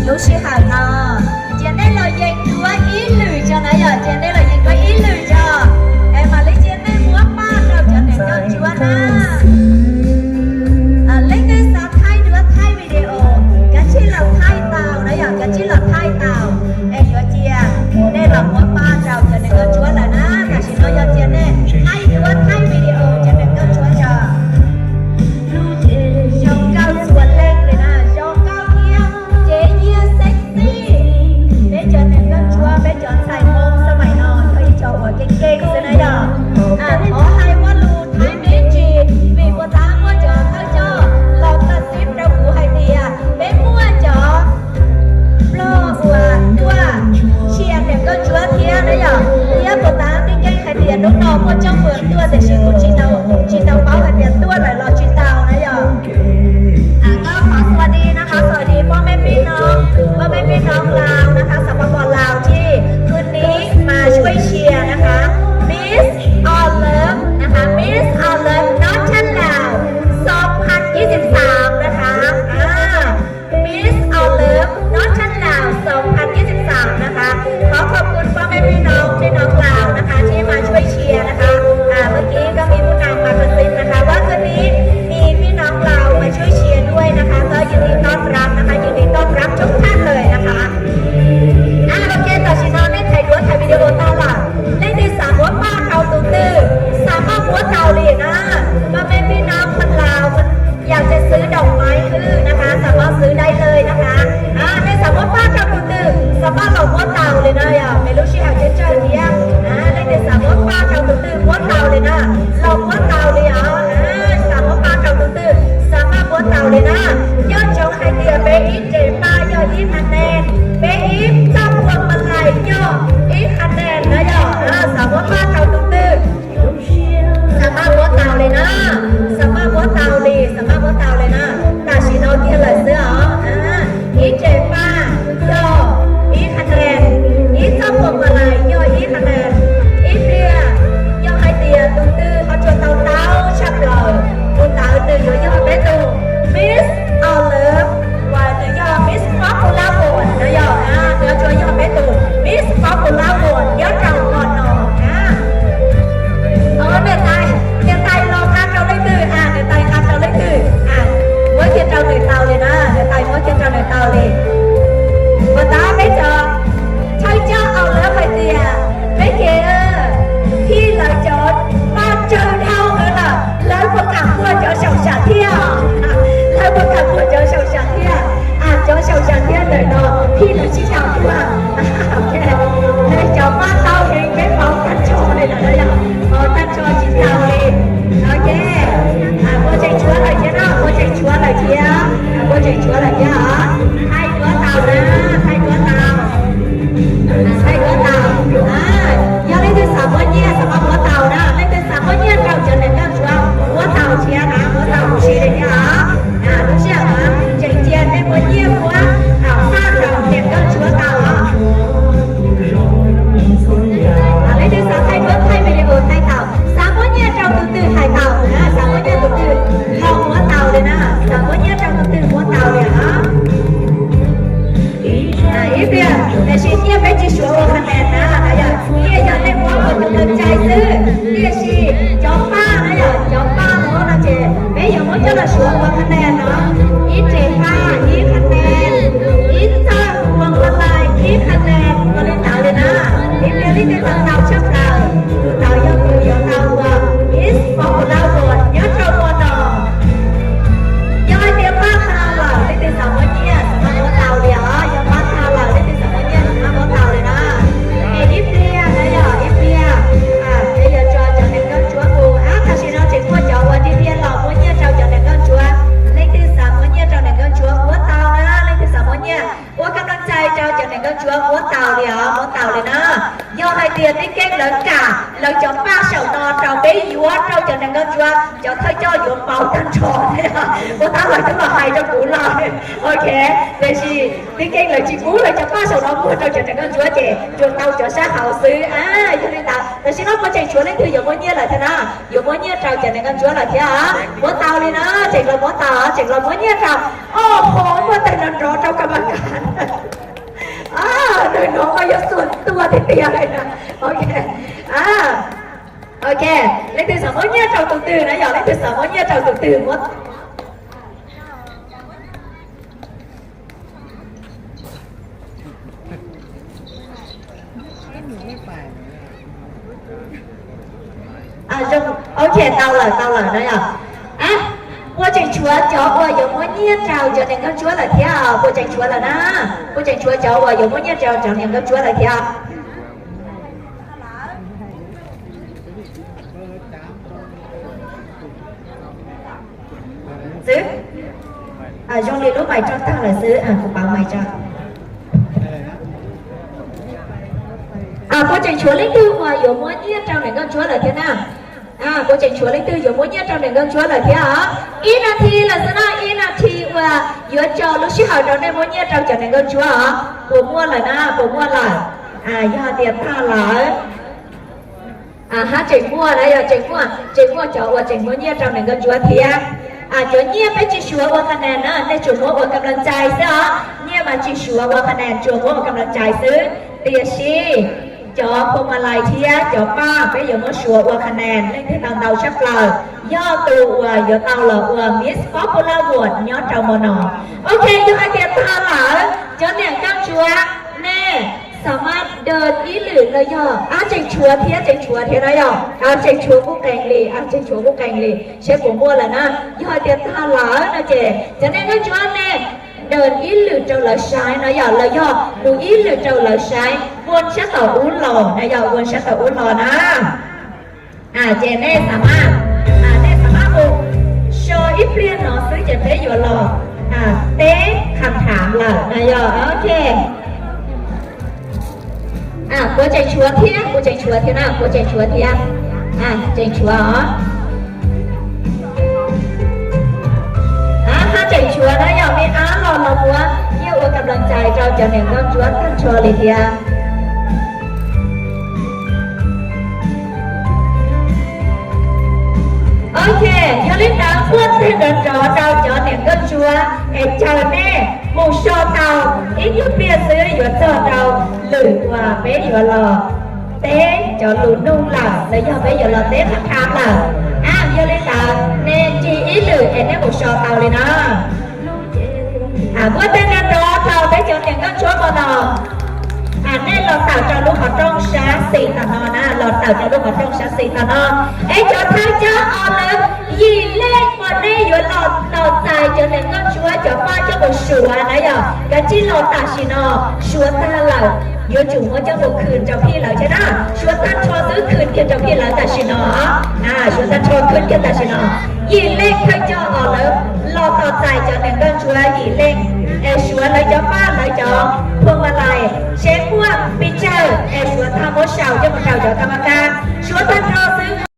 Lub sij hawm no, cia nej los yees dua ib lwm tso na yom, cia nej los yees dua ib lwm tso, es mam li cia nej muab paj rau cov niam nkauj ntsuab na. Leej twg xav thaij duab thaij video, kav tsij los thaij tau na yom, kav tsij los thaij tau, es yuav cia nej los muab paj rau cov niam nkauj ntsuab lawm na. Tam sim no yog cia nej thaij duab thaij video cov niam nkauj ntsuab tso. Zoo nkauj txhua leej li na, zoo nkauj thiab tsev yias sexy. Peb cov niam nkauj ntsuab, peb cov ntxhais Hmoob xab mais no yog ib co uas keej keej xwb na yom. Thov hais ua lus Thaib me ntsis, vim puas tab muaj cov thawj coj los kha xib rau kuv hais tias peb muaj cov blog uas tuaj cia niam nkauj ntsuab thiab na yom, thiab puas tab tib keej hais tias hnub no muaj coj mus tuaj tiam sis kuv tsis tau, tsis tau paub hais tias tuaj lawm los tsis tau na yom. Koj qhov xua di na, qhov xua di พ่อแม่พี่น้อง พ่อแม่พี่น้องลาวนะคะ สปป ลาว ที่คืนนี้มาช่วยเชียร์นะคะ Miss Olive นะคะ Miss Olive Northern Lao สองพันยี่สิบสาม นะคะ อ่า Miss Olive Northern Lao สองพันยี่สิบสาม นะคะ ขอขอบคุณพ่อแม่พี่น้องพี่น้องลาวนะคะที่มาช่วยเชียร์นะคะ อ่า เมื่อกี้ก็มีผู้นำมากระซิบนะคะว่าคืนนี้มีพี่น้องลาวมาช่วยเชียร์ด้วยนะคะ ก็ยินดีต้อนรับนะคะ ยินดีต้อนรับทุกท่านเลยนะคะ อ่า โอเค tam sim no nej thaij duab thaij video tau lawm, leej twg xav muab paj rau tus twg, xav paj muab tau li na. พ่อแม่พี่น้องคนลาว อยากจะซื้อดอกไม้ให้นะคะ สามารถซื้อได้เลยนะคะ อ่า nej xav muab paj rau tus twg, xav paj los muab tau li na yom, peb lub sij hawm tsawg tsawg thiab. Leej twg xav muab paj rau tus twg muab tau li na, los muab tau li os. Xav muab paj rau tus twg, xav paj muab tau li na. Nco ntsoov hais tias peb ib re paj yog ib ha nen, peb ib txoj phuam ma lais yog ib ha nen na yom. Xav muab paj rau tus twg, xav paj muab tau li na, xav paj muab tau li, xav paj muab tau li na. Tam sim no kiag lawm xwb os. Ib re paj yog ib ha nen, ib txoj phuam ma lais yog ib ha nen. Ib pliag yog hais tias tus twg ho tsuas tau taub tshaj plaws, tus ntawd nws yuav yog peb tus Miss Olive, uas nws yog Miss Popular Vote na yom, nws yuav tsuas yog peb tus Miss Popular Vote nyob rau hmo no na. Niam tais, niam tais los qha rau leej twg, niam tais qha rau leej twg, muab kiag rau nws tau li na, niam tais muab kiag rau nws tau li. Puas tab peb cov thawj coj Olive hais tias peb kev thij lawv cov paj tsawg dhau lawm, lawv puas kam muag cov saum sam thiaj, lawv puas kam muag cov saum sam thiaj, cov saum sam thiaj ntawm no thij lawv tsis tau tuaj. Cov paj tau heev peb pauv tag nrho li lawm, pauv tag nrho tsis tau li. Ok, muaj tseem tshuav lawm thiab no, muaj tseem tshuav lawm thiab, muaj tseem tshuav lawm thiab os. Thaij duab tau na, thaij duab tau, thaij duab tau. Yog leej twg xav muab nyiaj xav paj muab tau na, leej twg xav muab nyiaj rau cov niam nkauj ntsuab muab tau thiab na, muab tau huv si li thiab os. Lub sij hawm no tseem cia nej muab nyiaj muab paj rau niam nkauj ntsuab tau os. Leej twg xav thaij duab thaij video thaij tau, xav muab nyiaj rau tus twg hais tau, xav muab nyiaj tus twg los muab tau li na, xav muab nyiaj rau tus twg muab tau li os. Ib pliag, tiam sis nyiaj peb tsis suav ua ha nen na, nyiaj yog nej muab ua tus nqaij cai xwb, tiam sis cov paj na yom, cov paj no no ces peb yuav muab coj los suav ua ha nen no. Ib re paj, ib ha nen, ib txoj phuam ma lais, ib ha nen, ua li ntawd li na. Ib pliag leej twg tau tau tshaj plaws, tus ntawd yog tus yuav tau ua Miss Popular Vote nyob rau hmo no. Yog hais tias paj tag lawm leej twg xav muab nyiaj xav muab tau li os, yog paj tag lawm leej twg xav muab nyiaj xav muab tau li na. Es ib pliag na yom, ib pliag peb yuav tso cov niam nkauj ntsuab mus. Ab, tam sim no tseem muaj cov uas dhia dhia los muab nyiaj rau cov niam nkauj ntsuab. Leej twg xav muab nyiaj rau niam nkauj ntsuab muab tau na, leej twg xav muab nyiaj ua kab laj cai rau cov niam nkauj ntsuab muab tau li os, muab tau li na. Yog hais tias tib keeb lawv kam lawv cov paj saum no rau peb yuav rau cov niam nkauj ntsuab, cov thawj coj yuav pauv tag nrho. Puas tab lawv twb los hais rau kuv lawm. Ok, tiam sis tib keeb lawv tsis pub lawv cov paj saum no muag rau cov niam nkauj ntsuab ces tsuas tau cov sab hauv xwb. Yog li ntawd tam sim no puas tseem tshuav leej twg yuav muab nyiaj lawm thiab na? Yuav muab nyiaj rau cov niam nkauj ntsuab lawm thiab? Muab tau li na, tseem los muab tau, tseem los muab nyiaj rau. Ob, ho muaj tais nrov nrov rau ka ma kas. No koj yuav xuas tuaj tiag tiag li na. Ok. Ok, leej twg xav muab nyiaj rau tus twg na yog, leej twg xav muab nyiaj rau tus twg muab. Ok, tau lawm, tau lawm na yog. Puas tseem tshuav cov uas yuav muab nyiaj rau cov niam nkauj ntsuab lawm thiab? Puas tseem tshuav lawm na? Puas tseem tshuav cov uas yuav muab nyiaj rau cov niam nkauj ntsuab lawm thiab? Xwb. Zoo li lub mais roj tag lawm xwb, kuv pauv mais tso. Puas tseem tshuav leej twg uas yuav muab nyiaj rau niam nkauj ntsuab lawm thiab na? Puas tseem tshuav leej twg yuav muab nyiaj rau niam nkauj ntsuab lawm thiab os? Ib nas this lawm xwb na, ib nas this uas yuav tso lub sij hawm rau nej muab nyiaj rau cov niam nkauj ntsuab os. Puas muaj lawm na? Puas muaj lawm? Yog tias tag lawm. Hab tseem muaj na yog, tseem muaj, tseem muaj cov uas tseem muab nyiaj rau niam nkauj ntsuab thiab. Cov nyiaj peb tsis suav ua qha nas na, nej tsuas muab ua kam las cais xwb os. Nyiaj mas tsis suav ua qha nas, tsuas muab ua kam las cais xwb. Tiam sis cov phuas mas lais thiab cov paj peb yuav muab suav ua qha nas, leej twg tau ntau tshaj plaws yog tus uas yuav tau los ua Miss Popular Vote nyob rau hmo no. Ok, yog hais tias tag lawm cov niam nkauj ntsuab, nej xam mas dawm ib lwm los yog, ab tseem tshuav thiab, tseem tshuav thiab na yog, tseem tshuav kuj qees li, tseem tshuav kuj qees li, seb puas muaj lawm na. Yog hais tias tag lawm no ces cov niam nkauj ntsuab nej dawm ib lwm rau lawv saib no yog, los yog mus ib lwm rau lawv saib, ua sab tom ub los na yog, ua sab tom ub los na. Ces nej xam mas, nej xam mas mus so ib pliag no xwb ces peb yuav los teb kham tham lawm na yog. Ok. Puas tseem tshuav thiab? Puas tseem tshuav thiab na? Puas tseem tshuav thiab? Tseem tshuav os. Hab tseem tshuav na yog, me ab los los muab nyiaj ua kam las cais rau cov niam nkauj ntsuab tag nrho li thiab. Ok, yog li ntawd muaj tej nrov nrov rau cov niam nkauj ntsuab es caw nej mus so tau ib nyuag pliag xwb yuav txog rau lwm uas peb yuav los teb cov lus nug lawm los yog peb yuav los teb qhab qha lawm. Yog li ntawd nej ncig ib lwm es nej mus so tau li no. Muaj tej nrov nrov rau peb cov niam nkauj ntsuab hmo no. Nej los tawm rau lub qhov rooj sab xis tom no na, los tawm rau lub qhov rooj sab xis tom no. Es cov thawj coj os lawv, yim leej uas nej yuav los tau txais cov niam nkauj ntsuab cov paj coj mus suav na yog, kav tsij los tam sim no. Suav tag lawm yuav tsum muab coj mus khwm rau phij lawv thiab na. Suav tag nrho xwb khwm kiag rau phij lawv tam sim no. Suav tag nrho khwm kiag tam sim no. Yim leej thawj coj os lawv los tau txais cov niam nkauj ntsuab yim leej es suav lawv cov paj lawv cov phuas mas lais, seb muaj pes tsawg es suav tag muab sau coj mus rau cov kam mas kas. Suav tag nrho